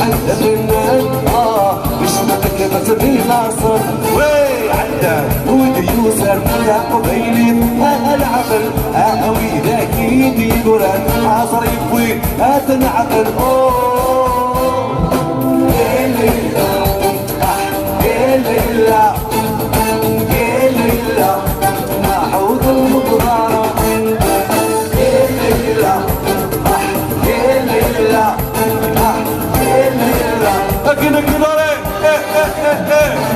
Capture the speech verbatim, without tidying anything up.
حد الفنان، آه، مش متكبت بيناصر. وي، عندك ودي يوسف، يا قبيلي، آه، العقل، آه، وي، ذاك يدي يقول، آه، صار يبوي، آه، تنعقل. أوه. يا ليلى، آه، يا ليلى، يا ليلى، ما حوض المقدرة. يا ليلى، آه، يا ليلى، آه، يا ليلى. أكيد، أكيد، أكيد.